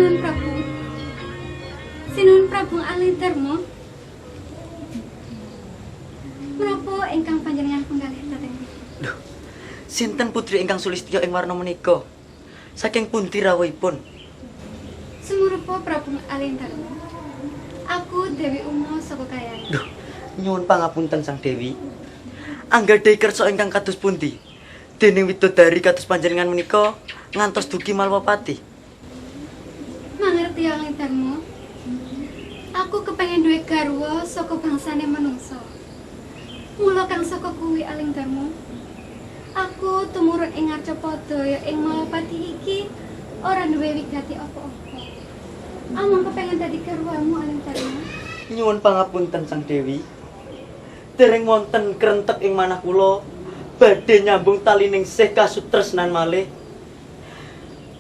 Sinuwun Prabu. Sinuwun Prabu Aling Darma. Menapa ingkang panjenengan penggalih dhateng mriki? Duh. Sinten putri ingkang sulistya ing warna menika? Saking pundi rawuhipun? Sumurupa Prabu Aling Darma. Aku Dewi Uma saka Kayangan. Duh, nyuwun pangapunten Sang Dewi. Anggadhahi kersa ingkang kados pundi? Dening widodari kados panjenengan menika ngantos dugi Malwapati. Mangerti Aling Darma. Aku kepengen duwe garwa saka bangsane manungsa. Mula kang saka kuwi Aling Darma. Aku tumurun ing Ngarcapada ya ing Malwapati iki ora duwe wigati apa-apa. Amung kepengen dadi garwamu Aling Darma. Nyuwun pangapunten Sang Dewi. Dereng wonten krentek ing manah kula badhe nyambung talining sih kasutresnan malih.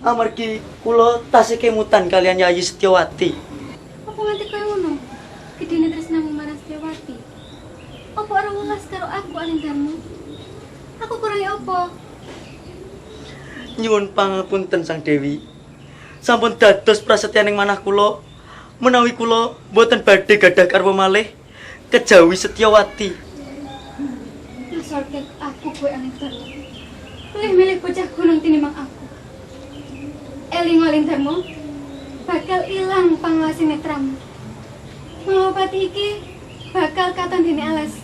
Amargi kula tasih kemutan kalian Yayi Setyawati. Apa nganti kaya ngono? Gedene tresnamu marang Setyawati. Apa ora welas karo aku Aling Darma? Aku kurangi apa? Nyuwun pangapunten Sang Dewi. Sampun dados prasetyaning manah kula menawi kula mboten badhe gadah garwa malih kejawi Setyawati. Ngasorke aku kowe Aling Darma. Luwih milih bocah gunung tinimbang aku. Eling Aling Darma, bakal ilang pangawase netramu. Malwapati iki bakal katon dene alas.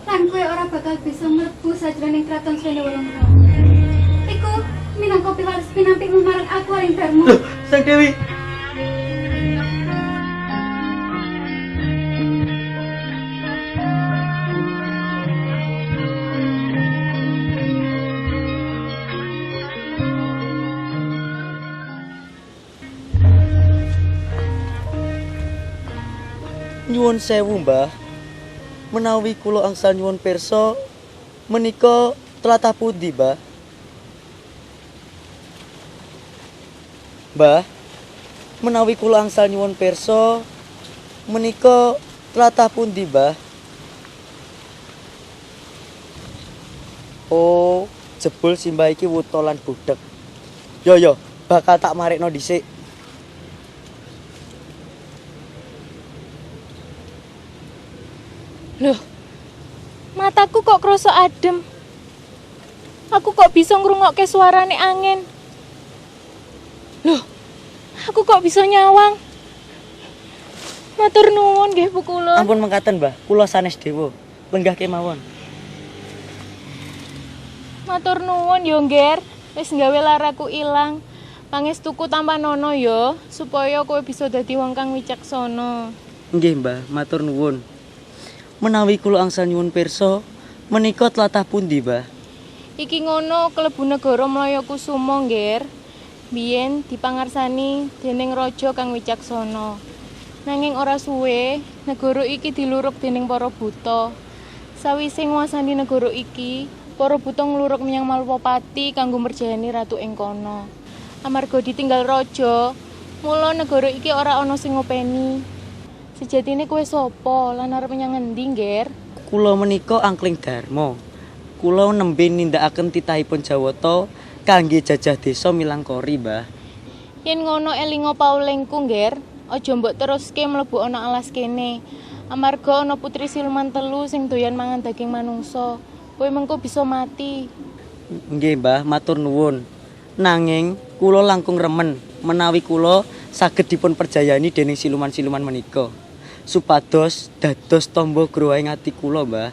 Lan kowe ora bakal bisa mlebu sajroning kraton Srene Wolongrawa. Iku minangka piwales pinampikmu marang aku Aling Darma. Loh, Sang Dewi. Nyuwun sewu, Mbah. Menawi kula angsal nyuwun pirsa, menika tlatah pundi, Mbah? Mbah, menawi kula angsal nyuwun pirsa, menika tlatah pundi, Mbah? Oh, jebul simbah iki wuta lan budheg. Yo yo, bakal tak marekno dhisik. Loh, mataku kok krasa adem. Aku kok bisa ngrungokke suarane angin. Loh, aku kok bisa nyawang. Matur nuwun nggih Bu kula. Ampun mengkaten, Mbah. Kula sanes dewa. Lenggah kemawon. Matur nuwun yo, Ngger. Wis nggawe laraku ilang. Pangestuku tampanono yo, supaya kowe bisa dadi wong kang wicaksana. Nggih, Mbah, matur nuwun. Menawi kula angsal nyuwun pirsa, menika tlatah pundi, Mbah? Iki ngono klebu negara Mlaya Kusuma, Ngger. Biyen dipangarsani dening raja kang wicaksana. Nanging ora suwe, negara iki diluruk dening para buta. Sawise nguasani negara iki, para buta ngluruk menyang Malwapati kanggo merjayani ratu ing kono. Amarga ditinggal raja, mula negara iki ora ana sing ngopeni. Sejatine kowe sapa lan arep menyang ngendi, Ngger? Kula menika Angkling Darma. Kula nembe nindakaken titahipun Jawata kangge jajah desa Milangkori, Mbah. Yen ngono elinga paulingku, Ngger. Aja mbok teruske mlebu ana alas kene. Amarga ana putri siluman telu sing doyan mangan daging manungsa. Kowe mengko bisa mati. Nggih, Mbah, matur nuwun. Nanging kula langkung remen menawi kula saged dipun perjayani dening siluman-siluman menika. Supados dados tamba growahing ati kula, Mbah.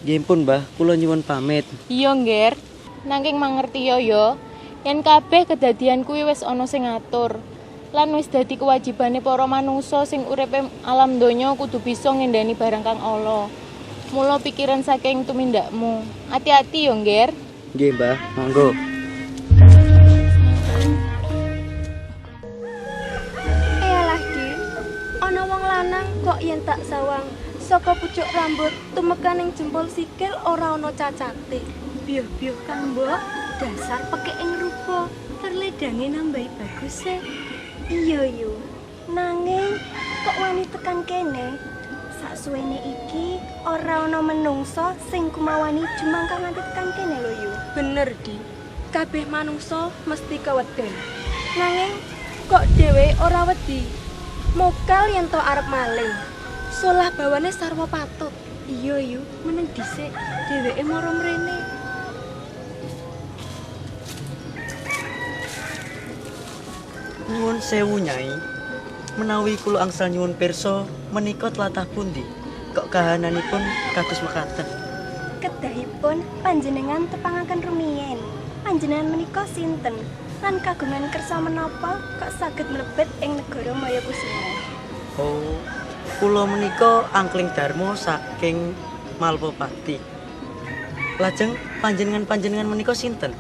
Nggih pun, Mbah, kula nyuwun pamit. Iya, Ngger. Nanging mangerti yo yo, yen kabeh kedadian kuwi wis ana sing ngatur. Lan wis dadi kewajibane para manungsa sing uripe alam donya kudu bisa ngendani barang kang ala. Mula pikiran saking tumindakmu. Ati-ati yo, Ngger. Nggih, Mbah, monggo. Eyalah, Di. Ana wong lanang kok yen tak sawang saka pucuk rambut tumekaning jempol sikil ora ana cacate. Biuh-biuh kang mbok, dasar pekek ing rupa, terledange nambahi baguse. Iya yo. Nanging kok wani tekan kene? Saksuwene iki ora ana menungsa sing kumawani jumangkah nganti tekan kene lho yu. Bener, Di. Kabeh manungsa mesti keweden. Nanging kok dhewe ora wedi. Mokal yen to arep maling. Solah bawane sarwa patut. Iya yu, meneng dhisik, dheweke mara mrene. Nuwun sewu Nyai. Menawi kula angsal nyuwun pirsa menika tlatah pundi? Kok kahananipun kados mekaten? Kedahipun panjenengan tepangaken rumiyin. Panjenengan menika sinten? Lan kagungan kersa menapa kok saged mlebet ing negara Mayakusuma? Oh, kula menika Angkling Darma saking Malwapati. Lajeng panjenengan-panjenengan menika sinten?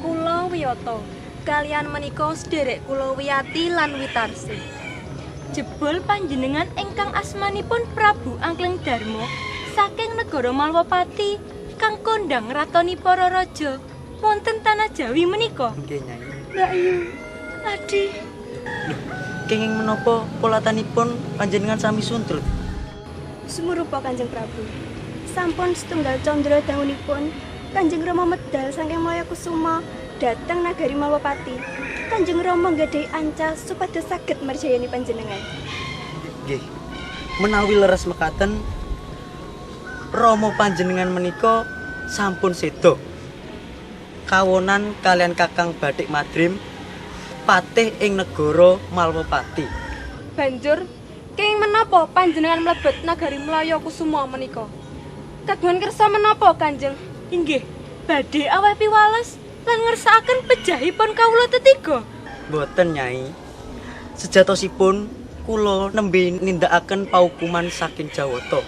Kula Wiyata. Kalian menika sederek kula Wiyati lan Witarsi. Jebul panjenengan ingkang asmanipun Prabu Angkling Darma saking negara Malwapati kang kondhang ratoni para raja wonten tanah Jawi menika. Nggih Nyai. Mbak Yu. Adi. Lho, kenging menapa polatanipun panjenengan sami suntrut? Sumurupa Kanjeng Prabu. Sampun setunggal candra dangunipun Kanjeng Rama medal saking Mayakusuma dhateng nagari Malwapati. Kanjeng Rama nggadahi ancas supados saged marjayani panjenengan. Nggih. Menawi leres mekaten Rama panjenengan menika sampun seda. Kawonan kalian Kakang Bathik Madrim patih ing negara Malwapati. Banjur kenging menapa panjenengan mlebet nagari Mlayakusuma menika? Kagungan kersa menapa Kanjeng? Inggih, badhe aweh piwales lan ngersakaken pejahipun kawula tetiga. Mboten Nyai. Sejatosipun kula nembe nindakaken paukuman saking Jawata.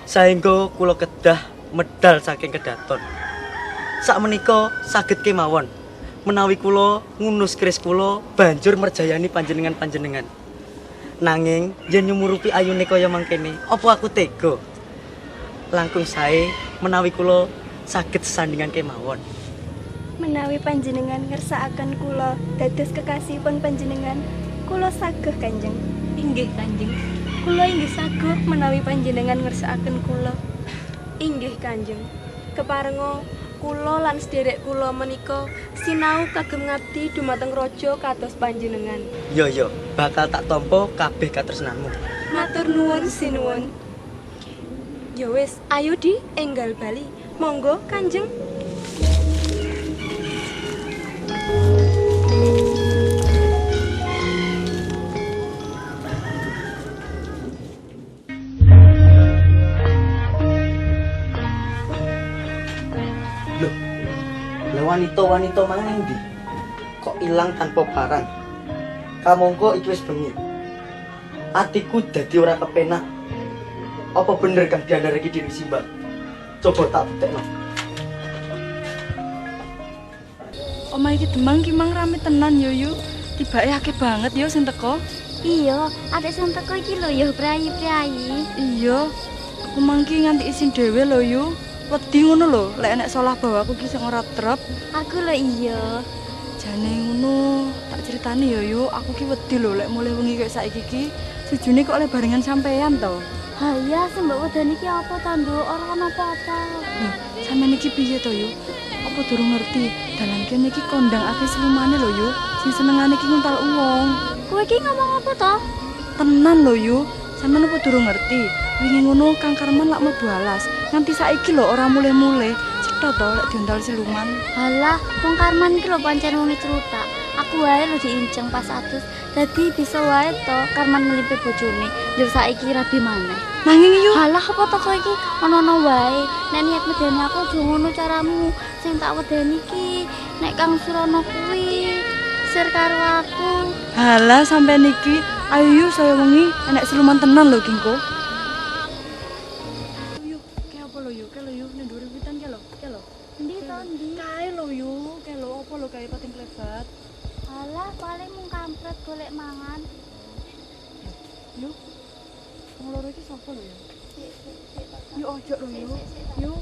Saengga kula kedah medal saking kedaton. Sakmenika saged kemawon menawi kula ngunus keris kula banjur merjayani panjenengan-panjenengan. Nanging yen nyumurupi ayune kaya mangkene, apa aku tega? Langkung sae menawi kula saged sesandingan kemawon. Menawi panjenengan ngersakaken kula dados kekasihipun panjenengan, kula sageh Kanjeng. Inggih Kanjeng. Kula inggih saged menawi panjenengan ngersakaken kula. Inggih Kanjeng. Keparenga kula lan sederek kula menika sinau kagem ngabdi dumateng raja kados panjenengan. Yo yo, bakal tak tampa kabeh katresnanmu. Matur nuwun sinuwun. Ya wis, ayo di enggal bali. Monggo Kanjeng. Loh, lah wanita-wanita mang nang ndi? Kok ilang tanpa parang? Kamangka iki wis bengi. Atiku dadi ora kepenak. Apa bener kang diandharake dening Simbah? Coba tak buktekno. Omah iki Demang ki mang rame tenan yo yu. Tibake akeh banget yo sing teko. Iya, adek sing teko iki lho yo priayi-priayi. Iya, aku mangki nganti isin dhewe lho yu. Wedi ngono lho, lek enek salah bawaku ki sing ora trep. Aku lho iya. Jane ngono, tak critani yo yu, aku ki wedi lho lek mulih wengi kaya saiki ki. Sujune kok oleh barengan sampean to. Ha iya, sing mbok wedeni ki apa to, Nduk? Ora ana apa-apa. Lho, sampean iki piye to yu? Apa durung ngerti? Dalan kene iki kondang akeh silumane lho yu, sing senengane iki nguntal wong. Kowe iki ngomong apa to? Tenan lho yu, sampean apa durung ngerti? Wingi ngono Kang Karman lak mlebu alas. Nganti saiki lho ora mulih-mulih. Cetha to lek diuntal siluman. Halah, wong Karman iki lho pancen wonge crutak. Aku wae lho diinceng pas adus. Dadi bisa wae to Karman nglimpe bojone. Njur saiki rabi maneh. Nanging yu, Halah apa to kowe iki ono-ono wae. Nek niat medeni aku aja ngono caramu. Sing tak wedeni iki nek Kang Surono kuwi sir karo aku. Halah sampean iki ayo yu saya wengi enek siluman tenan lho kingko. Yu, kae apa lho yu? Kae lho yu ning dhuwur witan kae lho, kae lho. Endi to endi? Kae lho yu, kae lho apa lho kae pating klebat. Halah paling mung kampret golek mangan. Yu. Wong loro iki sapa lho yu? Yu ojo lho yu. Yu.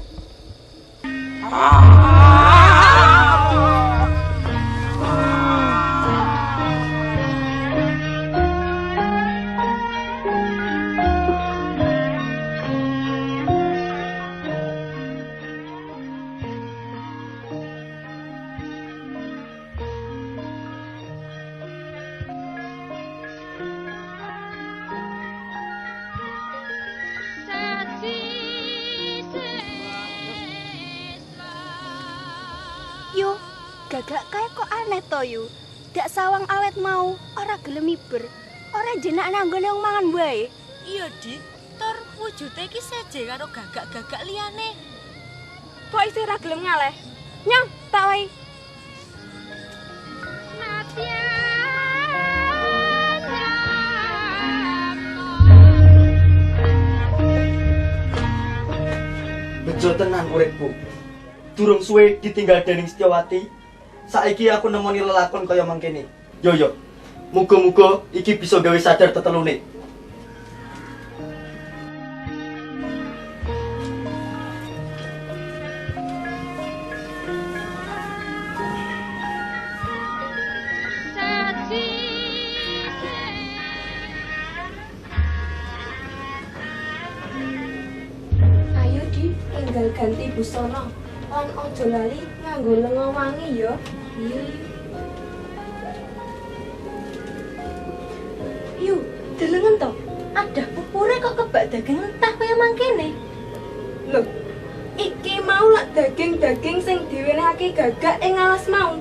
Gagak kae kok aneh to yu. Dak sawang awet mau ora gelem miber. Ora jenak nang nggone wong mangan wae. Iya, Dik. Tur wujude iki seje karo gagak-gagak liyane. Kok isih ora gelem ngaleh? Nyong, tak wae. Bejo tenan uripku. Durung suwe ditinggal dening Setyawati. Saiki aku nemoni lelakon kaya mangkene. Yo yo. Muga-muga iki bisa gawe sadar tetelune. Ayo Di, enggal ganti busana. Lan aja lali nganggo lenga wangi ya. Iya. Yu, delengen to. Adah pupure kok kebak daging mentah kaya mangkene. Lho, iki mau lak daging-daging sing diwenehake gagak ing alas mau.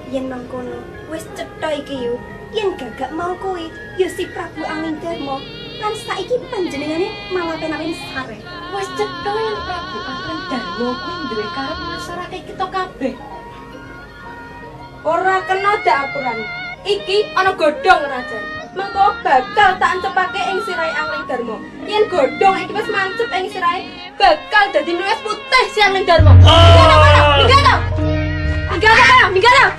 Yen mangkono, wis cetha iki yu. Yen gagak mau kuwi ya si Prabu Angling Darma. Lan saiki panjenengane malah penawen sare. Wis cetha yen Prabu Angling Darma kuwi duwe karep ngasarake kita kabeh. Ora kena dak apurane. Iki ana godhong rajan. Mengko bakal tak ancepake ing sirahe Angling Darma. Yen godhong iki wis mancep ing sirahe, bakal dadi mliwis putih si Angling Darma. Minggat kono, minggat.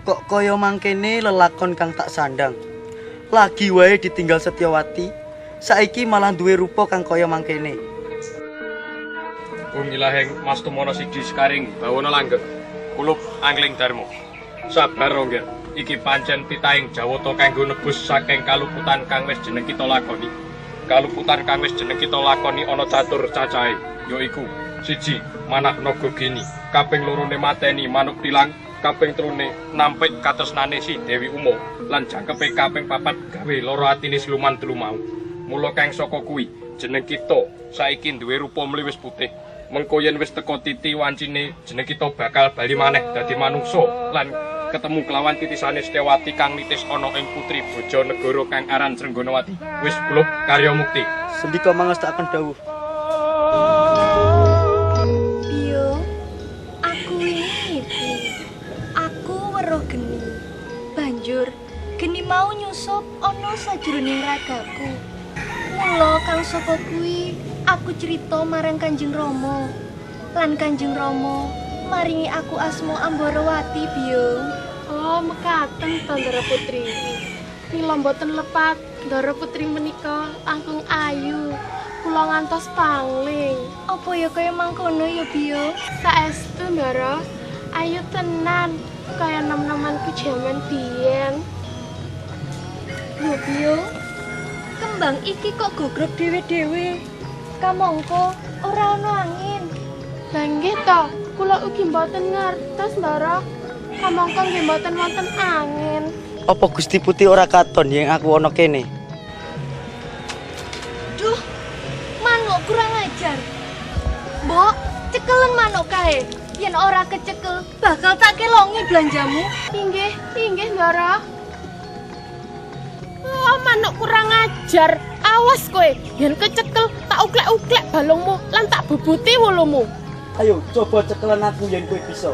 Kok kaya mangkene lelakon kang tak sandang. Lagi wae ditinggal Setyawati, saiki malah duwe rupa kang kaya mangkene. Gumilaheng Mas Tumono siji sekaring bawana langgeng. Kulup Angling Darma. Sabar Rongger, iki pancen titahing Jawata kanggo nebus saking kaluputan kang wis jeneng kita lakoni. Kaluputan kang wis jeneng kita lakoni ana catur cacahe, yaiku 1. Manah naga geni, kaping 2 mateni manuk tilang, kaping 3 nampik katresnane si Dewi Uma, lan jangkepe kaping 4 gawe lara atine siluman telu mau. Mula kang saka kuwi jeneng kita saiki duwe rupa mliwis putih. Mengko yen wis teka titi wancine jeneng kita bakal bali maneh dadi manungsa lan ketemu kelawan titisane Setyawati kang nitis ana ing putri Bojonegoro kang aran Srenggonawati. Wis kulup karya mukti. Sendika mangestakaken dawuh. Biyo, aku wingi ngipi. Aku weruh geni. Banjur geni mau nyusup ana sajroning ragaku. Mula kang saka kuwi aku crita marang Kanjeng Rama. Lan Kanjeng Rama maringi aku asma Ambarawati, Biyo. Oh, mekaten to Ndara Putri. Mila mboten lepat, Ndara Putri menika langkung ayu. Kula ngantos pangling. Apa ya kaya mangkono ya, Biyo? Saestu, Ndara. Ayu tenan, kaya nom-nomanku jaman biyen. Lho, Biyo. Kembang iki kok gogrok dhewe-dhewe. Kamangka ora ana angin. Lah nggih to, kula ugi mboten ngertos, Ndara. Kamangka nggih mboten wonten angin. Apa Gusti Putih ora katon yen aku ana kene? Duh, manuk kurang ajar. Mbok, cekelen manuk kae. Yen ora kecekel, bakal tak kelongi belanjamu. Inggih, inggih, Ndara. Oh, manuk kurang ajar. Awas kowe, yen kecekel tak uklek-uklek balungmu lan tak bubuti wulumu. Ayo, coba cekelen aku yen kowe bisa.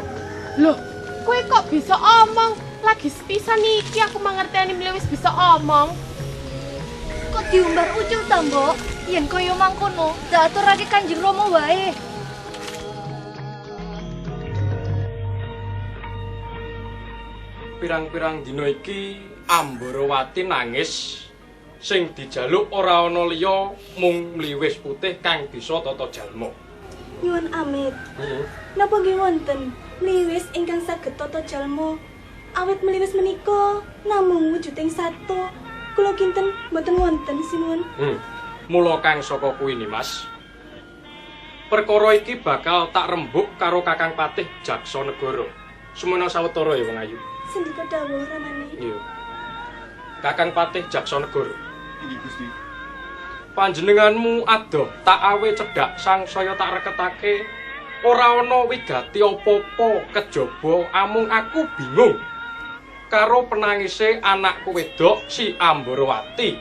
Loh, kowe kok bisa omong? Lagi sepisan iki aku mangerteni mliwis bisa omong. Kok diumbar ucul ta, Mbok? Yen kaya mangkono, tak aturake Kanjeng Rama wae. Pirang-pirang dina iki Ambarawati nangis sing dijaluk ora ana liya mung mliwis putih kang bisa tata jalma. Nyuwun amit. Napa nggih wonten mliwis ingkang saged tata jalma? Awit mliwis menika namung wujuding sato. Kula kinten mboten wonten sinuwun. Mula kang saka kuwi Mas. Perkara iki bakal tak rembug karo Kakang Patih Jaksanegara. Semono sawetara ya wong ayu. Sendika dawuh ramane. Iya. Kakang Patih Jaksanegara. Inggih Gusti. Panjenenganmu adoh tak awe cedhak sangsaya tak reketake Ora ana wigati apa-apa kejaba amung aku bingung karo penangise anakku wedok si Ambarawati.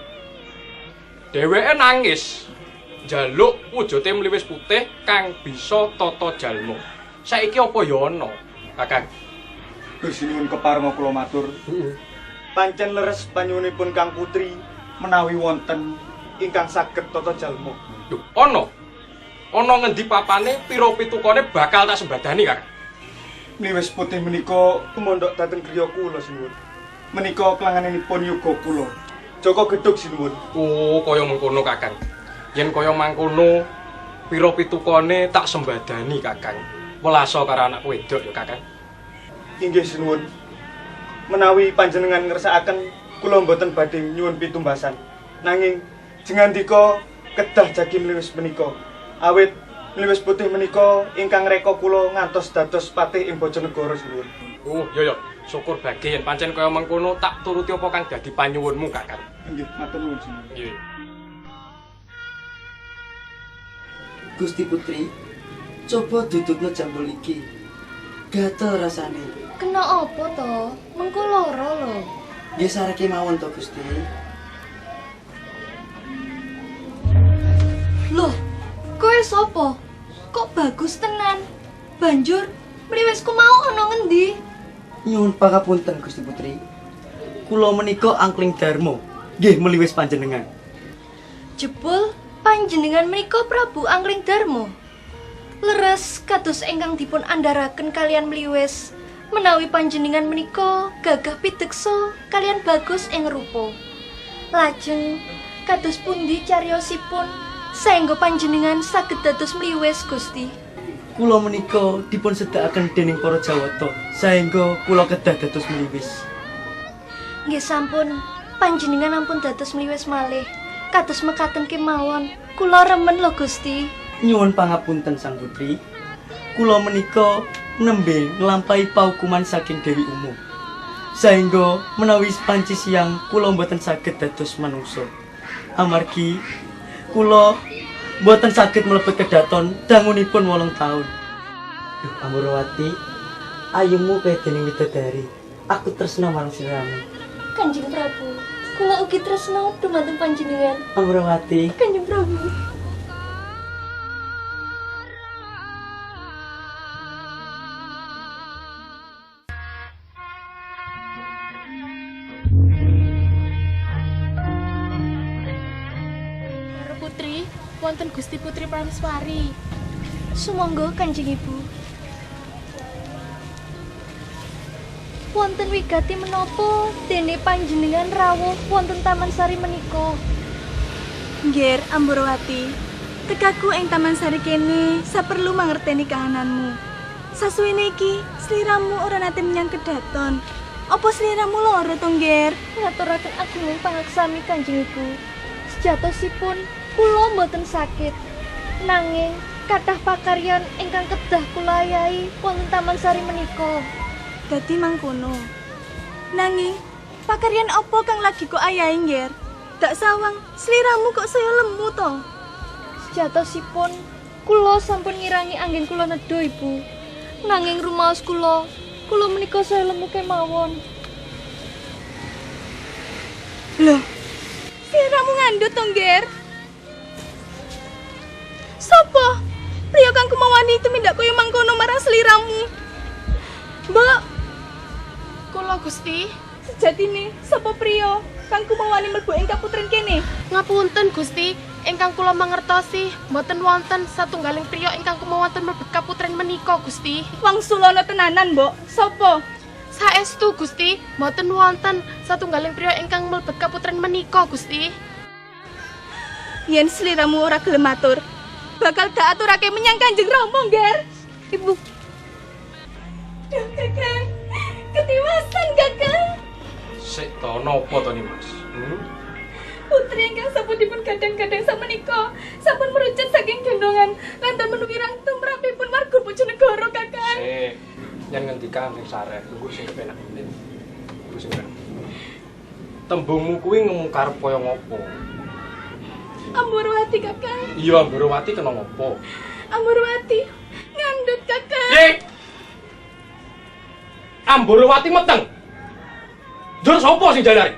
Dheweke nangis njaluk wujude mliwis putih kang bisa tata jalma. Saiki apa ya ana, Kakang? Gusti nyuwun kepareng kula matur. Pancen leres panyuwunipun Kang Putri menawi wonten ingkang saged tata jalma. Lho, ana. Ana ngendi papane pira pitukane bakal tak sembadani, Kakang? Mliwis putih menika tumandhak dhateng griya kula sinuwun. Menika kelanganipun yoga kula. Joko Gedhug sinuwun. Oh, kaya mengkono, Kakang. Yen kaya mangkono pira pitukane tak sembadani, Kakang. Welasa karo anakku wedok ya, Kakang. Inggih sinuwun. Menawi panjenengan ngersakaken kula mboten badhe nyuwun pitumbasan. Nanging jengandika kedah jagi mliwis menika. Awit mliwis putih menika ingkang reka kula ngantos dados patih ing Bojonegoro sinuwun. Oh, iya ya. Syukur bage yen pancen kaya mengkono tak turuti apa kang dadi panyuwunmu, Kakang. Inggih, matur nuwun sinuwun. Nggih. Gusti Putri, coba dudukno jambul iki. Gatel rasane. Kena apa to? Mengko lara lho. Nggih sareke mawon to, Gusti. Loh, kowe sapa? Kok bagus tenan? Banjur mliwisku mau ana ngendi? Nyuwun pangapunten Gusti Putri. Kula menika Angkling Darma. Nggih mliwis panjenengan. Jebul panjenengan menika Prabu Angkling Darma. Leres kados ingkang dipun andharaken kalian mliwis menawi panjenengan menika gagah pideksa kalian bagus ing rupa. Lajeng kados pundi cariyosipun saengga panjenengan saged dados mliwis Gusti? Kula menika dipun sedhakaken dening para Jawata saengga kula kedah dados mliwis. Nggih sampun, panjenengan ampun dados mliwis malih. Kados mekaten kemawon, kula remen lho Gusti. Nyuwun pangapunten Sang Putri. Kula menika nembe nglampahi paukuman saking Dewi Umo. Saengga menawi panci siang kula mboten saged dados manungsa. Amargi kula mboten saged mlebet kedaton dangunipun 8 taun. Duh Ambarawati, ayumu kaya dening widodari. Aku tresna marang sliramu. Kanjeng Prabu, kula ugi tresna dumateng panjenengan. Ambarawati. Kanjeng Prabu. Putri, wonten Gusti Putri Prameswari. Sumangga Kanjeng Ibu. Wonten wigati menapa dene panjenengan rawuh wonten Taman Sari menika? Ngger Ambarawati, tekaku ing Taman Sari kene saperlu mangerteni kahananmu. Sasuwene iki sliramu ora nate menyang kedaton. Apa sliramu lara to, Ngger? Ngaturaken agunging pangaksami Kanjeng Ibu. Sejatosipun kula mboten sakit. Nanging kathah pakaryan ingkang kedah kula ayahi wonten Taman Sari menika. Dadi mangkono. Nanging pakaryan apa kang lagi kok ayahi, Ngger? Dak sawang sliramu kok saya lemu to? Sejatosipun kula sampun ngirangi anggen kula nedha, Ibu. Nanging rumaos kula, kula menika saya lemu kemawon. Loh, sliramu ngandhut to, Ngger? Sopo? Priya kang kumawani tumindak kaya mangkono marang sliramu? Mbok, kula Gusti. Sejatine sapa priya kang kumawani mlebu ing kaputren kene? Ngapunten Gusti, ingkang kula mangertosi mboten wonten satunggaling priya ingkang kumawonten mlebet kaputren menika Gusti. Wangsulana tenanan, Mbok. Sapa? Saestu Gusti, mboten wonten satunggaling priya ingkang mlebet kaputren menika Gusti. Yen sliramu ora gelem matur, bakal dak aturake menyang Kanjeng Rama, Ngger. Ibu. Duh, Kakang. Ketiwasan, Kakang. Sik to napa to Nimas? Putri ingkang sampun dipun gadang-gadang samenika sampun merucut saking gendongan lantaran menuwirang tumrapipun warga Bojonegoro, Kakang. Sik, yen ngendikan sing sareh, tunggu sing kepenak. Tunggu sing kepenak. Tembungmu kuwi ngomong karep kaya ngopo? Ambarawati, Kakang. Iya, Ambarawati kena ngopo? Ambarawati ngandhut Dicekel. Piye? Amborowati meteng. Njur sapa sing jalari?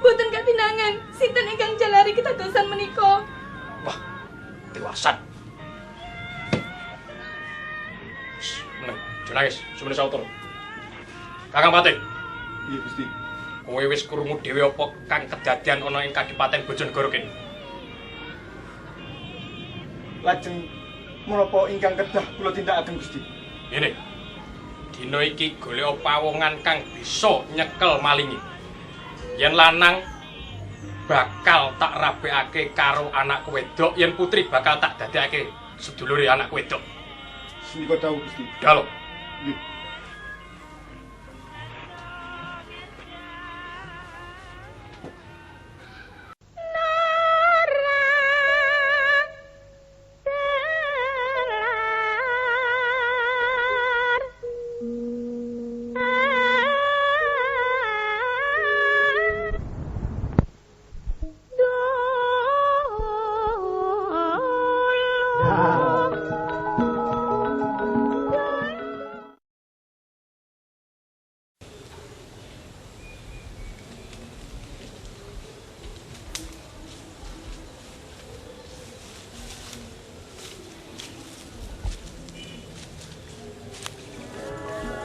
Mboten katinangan, sinten ingkang jalari kedadosan menika? Wah, tiwasan. Meneng, aja nangis, sumene sautur. Kakang Patih. Iya, Gusti. Kowe wis krungu dhewe apa kang kedadian ana ing Kadipaten Bojonegoro kene? Lajeng menapa ingkang kedah kula tindakaken, Gusti? Ngene. Dina iki golek pawongan kang bisa nyekel malinge. Yen lanang bakal tak rabekake karo anakku wedok, yen putri bakal tak dadekake sedulure anakku wedok. Sendika dawuh, Gusti. Dalem. Nggih.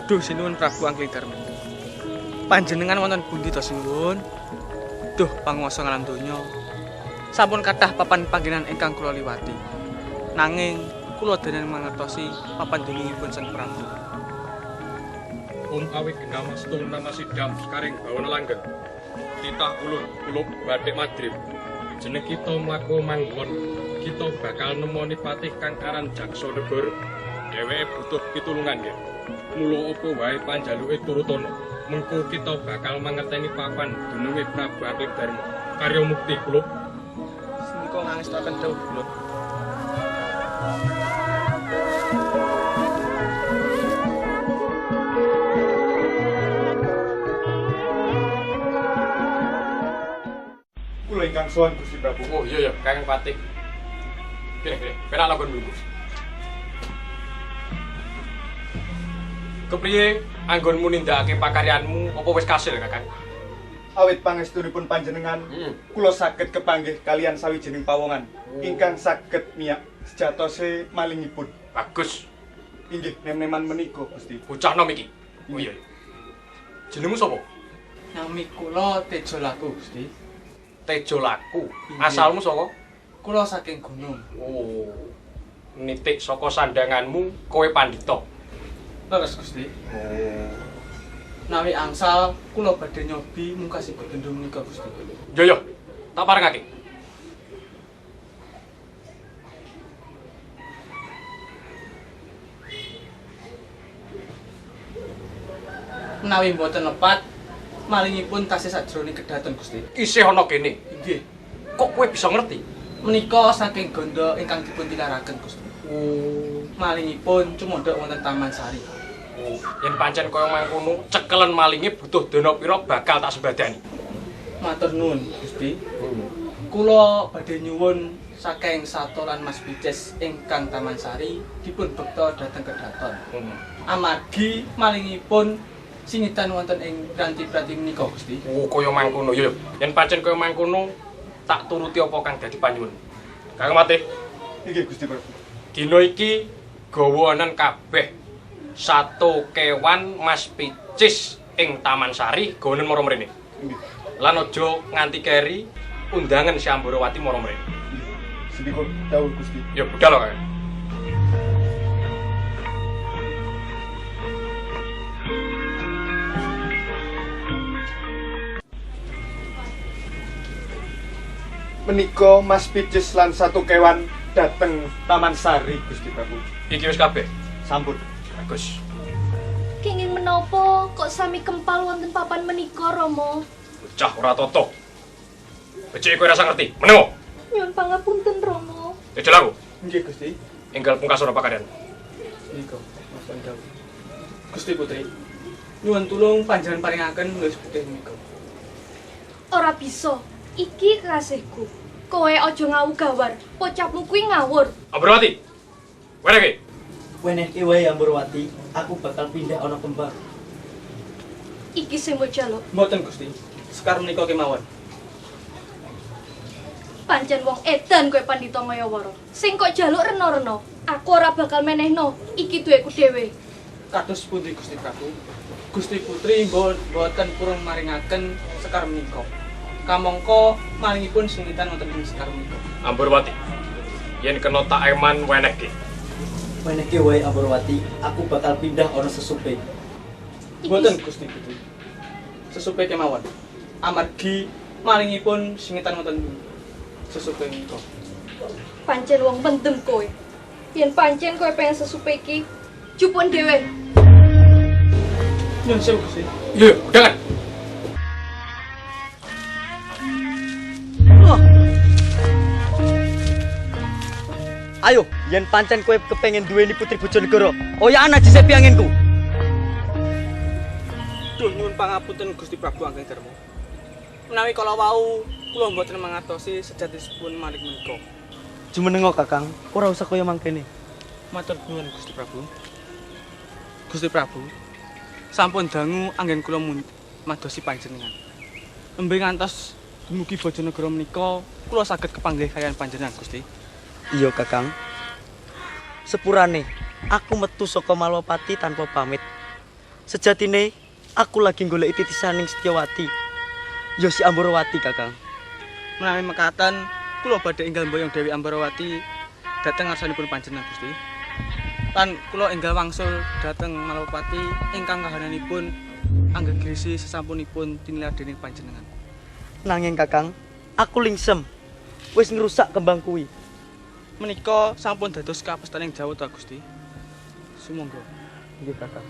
Duh sinuwun Prabu Angling Darma. Panjenengan wonten pundi to sinuwun? Duh panguwasa ngalam donya. Sampun kathah papan panggenan ingkang kula liwati. Nanging kula dereng mangertosi papan dunungipun Sang Prabu. Om awi genama stung nama sidam sekaring bawana langgeng. Titah ulun kulup batik madrib. Jeneng kita mlaku manggon, kita bakal nemoni patih kang aran Jaksa Negara. Dheweke butuh pitulungan nggih. Mula apa wae panjaluke turutana. Mengko kita bakal mangerteni papan dununge Prabu Angling Darma. Karya mukti kulup. Sendika ngangestakaken dawuh kulup. Kula ingkang sowan Gusti Prabu. Oh iya ya, Kakang Patih. Kene kene, penak lakon mlungguh. Kepriye anggonmu nindakake pakaryanmu apa wis kasil, Kakang? Awit pangestunipun panjenengan, kula saged kepanggih kalian sawijining pawongan ingkang saged miyak sejatose malingipun. Bagus. Inggih nem-neman menika, Gusti. Bocah nom iki. Oh iya. Jenengmu sapa? Nami kula Tejo Laku, Gusti. Tejo Laku. Asalmu saka? Kula saking gunung. Oh. Nitik saka sandanganmu kowe pandhita. Leres Gusti. Oh. Nawi angsal kula badhe nyobi mungkasi bendho menika Gusti. Yo yo, tak parengake. Menawi mboten lepat, malingipun tasih sajroning kedaton Gusti. Isih ana kene. Inggih. Kok kowe bisa ngerti? Menika saking gondo ingkang dipun tilaraken Gusti. Oh, malingipun cumodhok wonten Taman Sari. Oh, yen pancen kaya mangkono, cekelen malinge butuh dana pira bakal tak sembadani. Matur nuwun, Gusti. Kula badhe nyuwun saking Sato lan Mas Picis ingkang Taman Sari dipun bekta dhateng kedaton. Amargi malingipun singitan wonten ing pranti-pranti menika, Gusti. Oh, kaya mangkono. Yo yo, yen pancen kaya mangkono, tak turuti apa kang dadi panyuwun. Kakang Patih. Inggih, Gusti Prabu. Dina iki gawanen kabeh sato kewan Mas Picis ing Taman Sari gawanen mara mrene. Lan aja nganti keri undangan si Amborowati mara mrene. Sendika dawuh Gusti. Ya budal lho, Kakang. Menika Mas Picis lan satu kewan dateng Taman Sari Gusti Prabu. Iki wis kabeh. Sampun. Bagus. Kenging menapa kok sami kempal wonten papan menika, Rama? Bocah ora toto. Becike kowe rasa ngerti. Menengo. Nyuwun pangapunten, Rama. Tejo laku. Nggih, Gusti. Enggal pungkasan pakaryan. Nika, Mas dawuh. Gusti Putri, nyuwun tulung panjenengan paringaken nulis putih menika. Ora bisa. Iki kekasihku. Kowe aja ngawu gawar. Pocapmu kuwi ngawur. Ambrowati. Wereke. Wenehke wae Amborowati, aku bakal pindah ana kembang. Iki sing mbok jaluk. Mboten Gusti. Sekar menika kemawon. Pancen wong edan kowe Pandhita Mayawara. Sing kok jaluk rena-rena, aku ora bakal menehno. Iki duweku dhewe. Kados pundi Gusti Prabu? Gusti Putri mboten purun maringaken sekar menika. Kamangka malingipun singitan wonten ing sekar menika. Amborowati, yen kena tak eman wenehke. Wenehke wae Amborowati, aku bakal pindah ana sesupe. Mboten Gusti Putri. Sesupe kemawon. Amargi malingipun singitan wonten sesupe menika. Pancen wong mendem kowe. Yen pancen kowe pengen sesupe iki, jupuk dhewe. Nyun sewu Gusti. Yo, udangan. Ayo, yen pancen kowe kepengin duweni putri Bojonegoro, oyakan ajise piyanginku. Duh, nyuwun pangapunten Gusti Prabu Angling Darma. Menawi kala wau kula mboten mangertosi sejatisipun malik menika. Jumenenga Kakang, ora usah kaya mangkene. Matur nuwun Gusti Prabu. Gusti Prabu, sampun dangu anggen kula madosi panjenengan. Nembe ngantos dumugi Bojonegoro menika, kula saged kepanggih kaliyan panjenengan Gusti. Iya Kakang. Sepurane, aku metu saka Malwapati tanpa pamit. Sejatine aku lagi goleki titisaning Setyawati. Ya si Amborowati Kakang. Menawi mekaten, kula badhe enggal mboyong Dewi Amborowati dhateng ngarsanipun panjenengan Gusti. Lan kula enggal wangsul dhateng Malwapati ingkang kahananipun anggegrisi sesampunipun tinilar dening panjenengan. Nanging Kakang, aku lingsem. Wis ngrusak kembang kuwi. Menika sampun dados kapestaning Jawata Gusti. Sumangga. Nggih Kakang.